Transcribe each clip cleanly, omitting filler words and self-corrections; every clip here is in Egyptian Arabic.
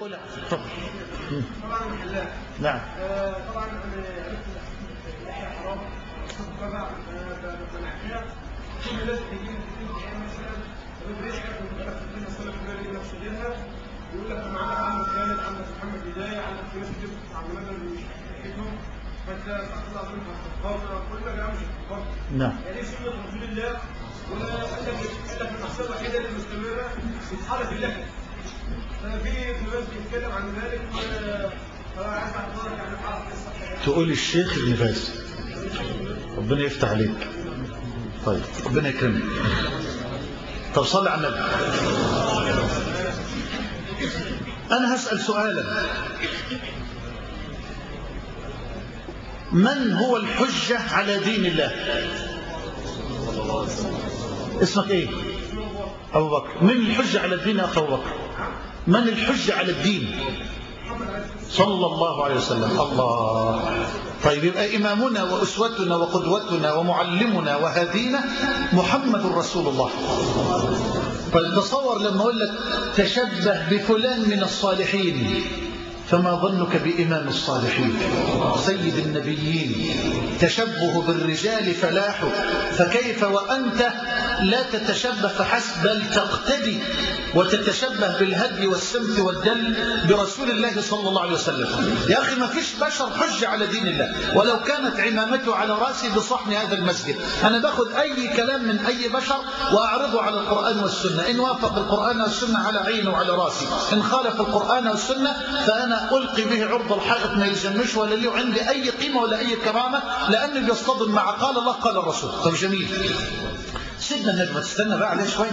قول. تفضل. طبعا الحلاق. نعم. طبعا انا عرفت اللحيه حرام طبعا منعتها. كل الناس بتجيب مثلا نفس يقول لك معانا عم خالد، عندك محمد بدايه، عندك في ناس كتير عملنا مش حكيتهم، فانت هتطلع منهم هتتفرج كل ده مش هتتفرج. نعم. يعني سنه رسول الله، ولا قال لك المحصله الوحيده اللي مستمره بتحرك اللحيه. ففي ناس بيتكلم عن ذلك، فانا عايز اعرف يعني اعرف ايه الصح. تقول الشيخ ابن باز، ربنا يفتح عليك. طيب ربنا يكرمك. طب صلي على النبي. أنا هسأل سؤالا: من هو الحجة على دين الله؟ اسمك إيه؟ أبو بكر. من الحجة على الدين يا أخي أبو بكر؟ من الحجة على الدين؟ صلى الله عليه وسلم. الله. طيب يبقى إمامنا وأسوتنا وقدوتنا ومعلمنا وهدينا محمد رسول الله. طيب تصور لما أقول لك تشبه بفلان من الصالحين، فما ظنك بإمام الصالحين سيد النبيين؟ تشبه بالرجال فلاح، فكيف وأنت لا تتشبه فحسب، بل تقتدي وتتشبه بالهدي والسمت والدل برسول الله صلى الله عليه وسلم. يا أخي ما فيش بشر حجة على دين الله، ولو كانت عمامته على رأسي بصحن هذا المسجد. أنا باخذ أي كلام من أي بشر وأعرضه على القرآن والسنة، إن وافق القرآن والسنة على عيني وعلى رأسي، إن خالف القرآن والسنة فأنا ألقي به عرض الحائط، ما يلزمنيش ولا له عندي أي قيمة ولا أي كرامة، لأنه بيصطدم مع قال الله قال الرسول. طب جميل. سيدنا النبي، ما تستنى بقى عليه شوية.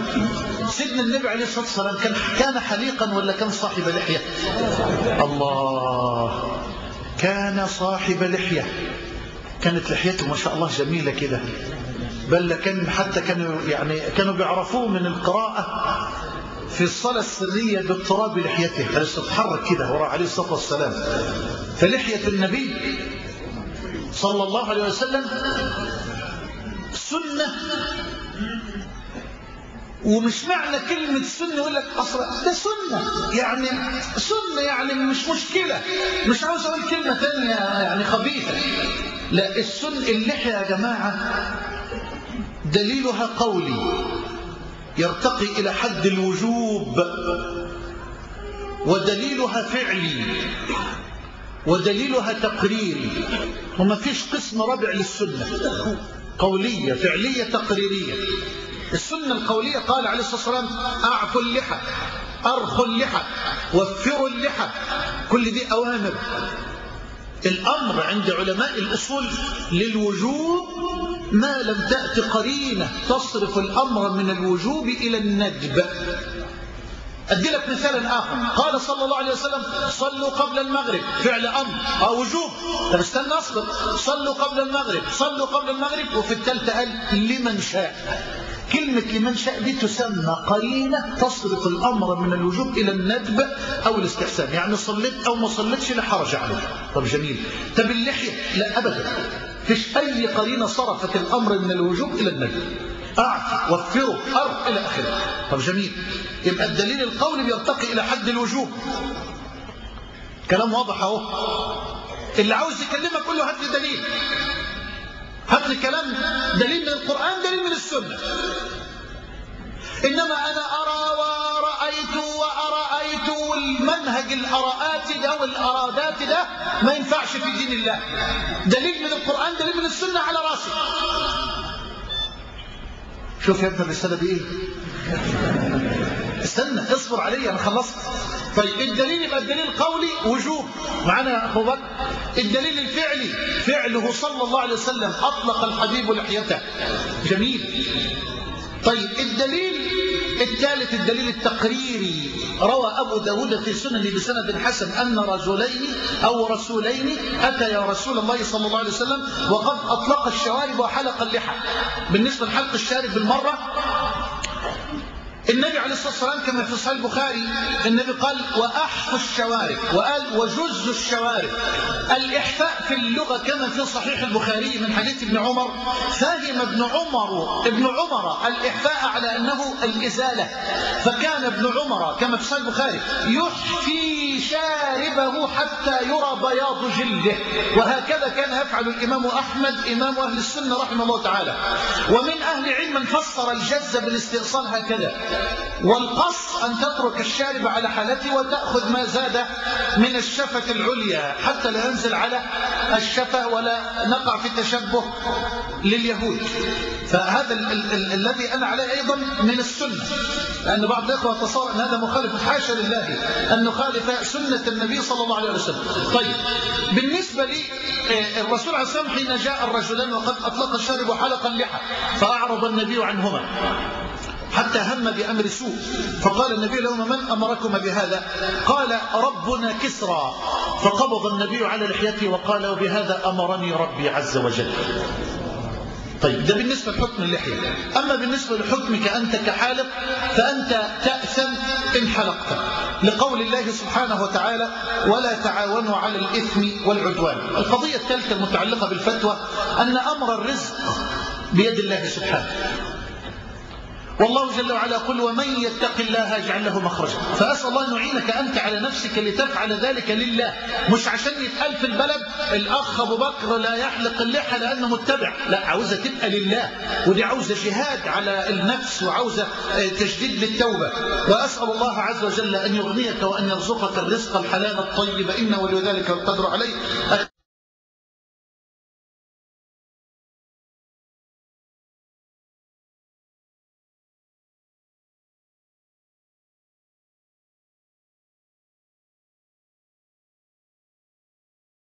سيدنا النبي عليه الصلاة والسلام كان حليقا ولا كان صاحب لحية؟ الله، كان صاحب لحية. كانت لحيته ما شاء الله جميلة كده، بل كان حتى كانوا يعني كانوا بيعرفوه من القراءة في الصلاة السرية باضطراب لحيته، تتحرك كده وراء عليه الصلاة والسلام. فلحية النبي صلى الله عليه وسلم سنة، ومش معنى كلمة سنة يقول لك أصلا ده سنة، يعني سنة يعني مش مشكلة، مش عاوز أقول كلمة تانية يعني خبيثة. لا، السنة اللحية يا جماعة دليلها قولي يرتقي إلى حد الوجوب، ودليلها فعلي، ودليلها تقريري، وما فيش قسم رابع للسنة: قولية، فعلية، تقريرية. السنة القولية قال عليه الصلاة والسلام: أعفوا اللحى، أرخوا اللحى، وفروا اللحى، كل دي أوامر. الأمر عند علماء الأصول للوجوب ما لم تأتي قرينة تصرف الأمر من الوجوب إلى الندب. أدي لك مثالا آخر: قال صلى الله عليه وسلم: صلوا قبل المغرب، فعل أمر أو وجوب. طب استنى أصبر، صلوا قبل المغرب، صلوا قبل المغرب، وفي الثالثة قال لمن شاء. كلمة لمن شاء دي تسمى قرينة تصرف الأمر من الوجوب إلى الندب أو الاستحسان، يعني صليت أو ما صليتش لا حرج عليه. طب جميل. طب اللحية؟ لا أبدا، فيش أي قرينة صرفت الأمر من الوجوب إلى الندب. أعف، وفروا، أرق، إلى آخره. طب جميل. يبقى الدليل القولي بيرتقي إلى حد الوجوب. كلام واضح أهو. اللي عاوز يكلمك قول له هات لي دليل، هات لي كلام، دليل من القرآن، دليل من السنة. إنما أنا أرى ورأيت وأرأيت، والمنهج الأراءات ده والأرادات ده ما ينفعش في دين الله. دليل من القرآن، دليل من السنة على راسي. شوف يا ابن الرسالة دي إيه؟ استنى اصبر علي أنا خلصت. طيب الدليل يبقى الدليل القولي وجوب معنا يا أخو بكر. الدليل الفعلي فعله صلى الله عليه وسلم، أطلق الحبيب لحيته. جميل. طيب الدليل الثالث الدليل التقريري، روى أبو داود في سننه بسند حسن أن رجلين أو رسولين أتيا رسول الله صلى الله عليه وسلم وقد أطلق الشوارب وحلق اللحى. بالنسبة لحلق الشارب بالمرة، النبي عليه الصلاة والسلام كما في صحيح البخاري النبي قال وأحفوا الشوارب، وقال وجزوا الشوارب. الإحفاء في اللغة كما في صحيح البخاري من حديث ابن عمر، فهم ابن عمر الإحفاء على أنه الإزالة، فكان ابن عمر كما في صحيح البخاري يحفي شاربه حتى يرى بياض جلده، وهكذا كان يفعل الإمام أحمد إمام أهل السنة رحمه الله تعالى. ومن أهل علم من فسر الجز بالاستئصال هكذا، والقص أن تترك الشارب على حالته وتأخذ ما زاد من الشفة العليا حتى لا ينزل على الشفة ولا نقع في التشبه لليهود. فهذا الذي أنا عليه أيضا من السنة، لأن بعض الإخوة تصور أن هذا مخالف، حاشا لله أن نخالف سنة النبي صلى الله عليه وسلم. طيب، بالنسبة لي الرسول عليه الصلاة والسلام حين جاء الرجلان وقد أطلق الشارب وحلق اللحى فأعرض النبي عنهما حتى هم بأمر سوء، فقال النبي لهما من أمركم بهذا؟ قال ربنا كسرى. فقبض النبي على لحيته وقال وبهذا أمرني ربي عز وجل. طيب، ده بالنسبة لحكم اللحية. أما بالنسبة لحكمك أنت كحالق فأنت تأثم إن حلقت، لقول الله سبحانه وتعالى ولا تعاونوا على الإثم والعدوان. القضية الثالثة المتعلقة بالفتوى أن أمر الرزق بيد الله سبحانه، والله جل وعلا يقول ومن يتق الله يجعل له مخرجا. فأسأل الله أن يعينك أنت على نفسك لتفعل ذلك لله، مش عشان يتقال في البلد الأخ أبو بكر لا يحلق اللحى لأنه متبع، لا، عاوزة تبقى لله، ودي عاوزة جهاد على النفس وعاوزة تجديد للتوبة. وأسأل الله عز وجل أن يغنيك وأن يرزقك الرزق الحلال الطيب، إنه ولي ذلك والقدر عليه.